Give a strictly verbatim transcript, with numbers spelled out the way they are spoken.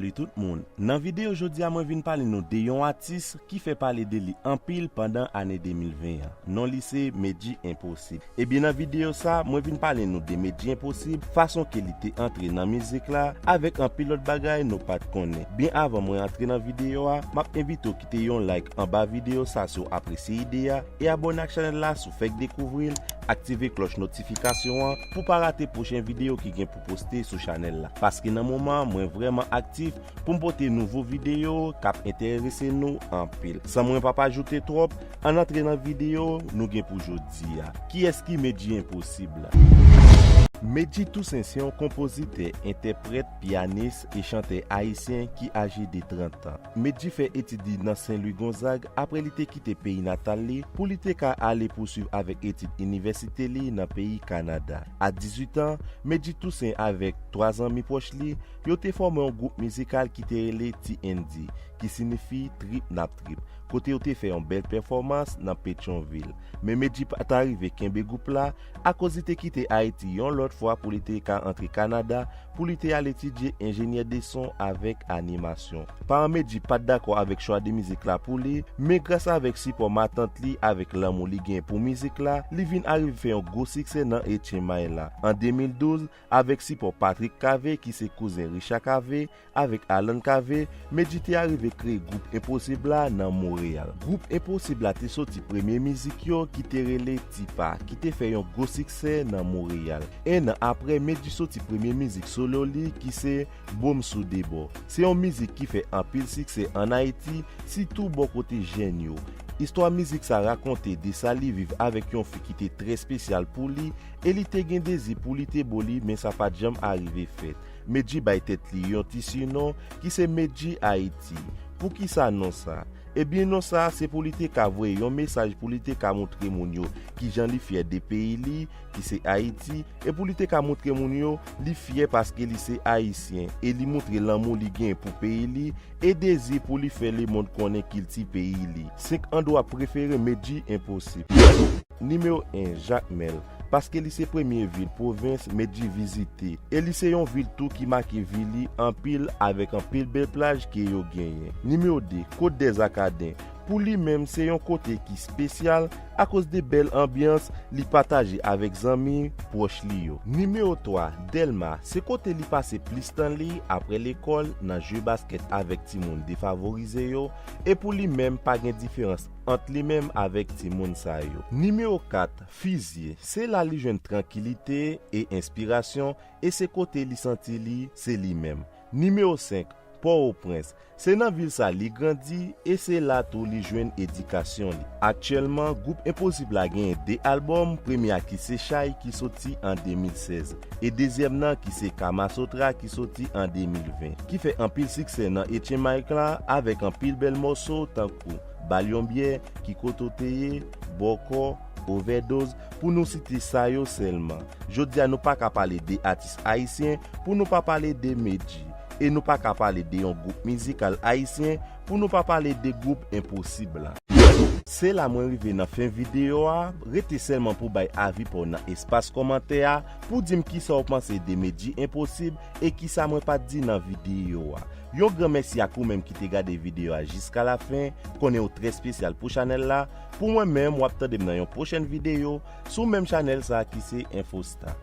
Salut tout moun. Nan videyo jodi a, mwen vin pale nou de yon atis ki fè pale de li anpil pandan ane de mil ven an. Non li se Medjy Enposib. Ebyen, nan videyo sa, mwen vin pale nou de Medjy Enposib, fason ke li te antre nan mizik la, avèk anpil lòt bagay nou pa t konnen. Byen avan mwen antre nan videyo a, m ap envite w kite yon like anba videyo sa si w apresye ide a, e abòne ak chanèl la si w fèk dekouvri l, aktive klòch notifikasyon an pou pa rate pwochen videyo ki gen pou poste sou chanèl la. Paske nan moman an, mwen vrèman aktif pou m pote nouvo videyo k ap enterese nou anpil. San mwen pa pa joute twòp, ann antre nan videyo nou gen pou jodi a. Kiyès ki Medjy Enposib la? Medjy Toussaint se yon konpozitè, entèprèt, pyanis e chantè ayisyen ki aje de trant an. Medjy fè etid li nan Sen Lwi Gonzag apre li te kite peyi natal li pou li te ka ale pouswiv avèk etid inivèsite li nan peyi Kanada. A dizuit an, Medjy Toussaint avèk twa zanmi pwòch li, yo te fòme yon gwoup mizikal ki te rele T N D, ki siyifi Trip N ap Trip, kote yo te fè yon bèl pèfòmans nan Petyonvil. Men Medjy pa ta rive kenbe gwoup la, akoz li te kite Ayiti yon lòt fwa pou li te ka antre Kanada pou li te al etidye enjenyè de son avèk animasyon. Paran Medjy pa t dakò avèk chwa de mizik la pou li, men gras avèk sipò matant li avèk lanmou li gen pou mizik la, li vin arive fè yon gwo siksè nan H M I la. An de mil douz, avèk sipò Patrick Cavé ki se kouzen Richard Cavé, avèk Alan Cavé, Medjy te arive kreye gwoup Enposib la nan Monreyal. Gwoup Enposib la te soti premye mizik yo ki te rele Tipa, ki te fè yon gwo siksè nan Monreyal. En an apre, Medjy soti premye mizik solo li ki se Bo m sou de bò. Se yon mizik ki fè anpil siksè ann Ayiti, sitou bò kote jèn yo. Istwa mizik sa rakonte de sa li viv avèk yon fi ki te trè espesyal pou li, e li te gen dezi pou li te bo li, men sa pa t janm arive fèt. Medjy bay tèt li yon ti sinon ki se Medjy Ayiti. Poukisa non sa? Ebyen, non sa se pou li te ka voye yon mesaj, pou li te ka montre moun yo kijan li fyè de peyi li, ki se Ayiti, e pou li te ka montre moun yo li fyè paske li se Ayisyen, e li montre lanmou li gen pou peyi li, e dezi pou li fè lemonn konnen kilti peyi li. Senk andwa prefere Medjy Enposib. Nimewo en, Jakmèl, paske li se premye vil pwovens Medjy vizite, e li se yon vil tou ki make vi li anpil avèk anpil bèl plaj ke yo genyen. Nimewo de, Côte des Arcadins. Pou li menm, se yon kote ki espesyal akoz de bèl anbyans li pataje avèk zanmi pwòch li yo. Nimewo twa, Dèlma, se kote li pase plis tan li apre lekòl nan jwe baskèt avèk timoun defavorize yo, e pou li menm pa gen diferans ant li menm avèk timoun sa yo. Nimewo kat, Fizye, se la li jwenn trankilite e enspirasyon, e se kote li santi li se li menm. Nimewo senk, Pòtoprens, se nan vil sa li grandi, e se la tou li jwenn edikasyon li. Aktyèlman, gwoup Enposib la genyen de albòm, premye a ki se Chay ki soti an de mil sèz, e dezyèm nan ki se Kamasotra ki soti an de mil ven, ki fè anpil siksè nan H M I la avèk anpil bèl mòso tankou Ba l yon byè, Ki kote w te ye, Bòkò, Ovèdoz, pou nou site sa yo sèlman. Jodi a nou pa ka pale de atis ayisyen pou nou pa pale de Medjy, e nou pa ka pale de yon gwoup mizikal ayisyen pou nou pa pale de gwoup Enposib la. Se la mwen rive nan fen videyo a, rete sèlman pou bay avi pa w nan espas kòmantè a, pou di m kisa w panse de Medjy Enposib e kisa mwen pa t di nan videyo a. Yon gran mèsi ak ou menm ki te gade videyo a jiska lafen, konnen w trè espesyal pou chanèl la. Pou mwen menm, w ap tande m nan yon pwochèn videyo sou menm chanèl sa ki se Enfosta.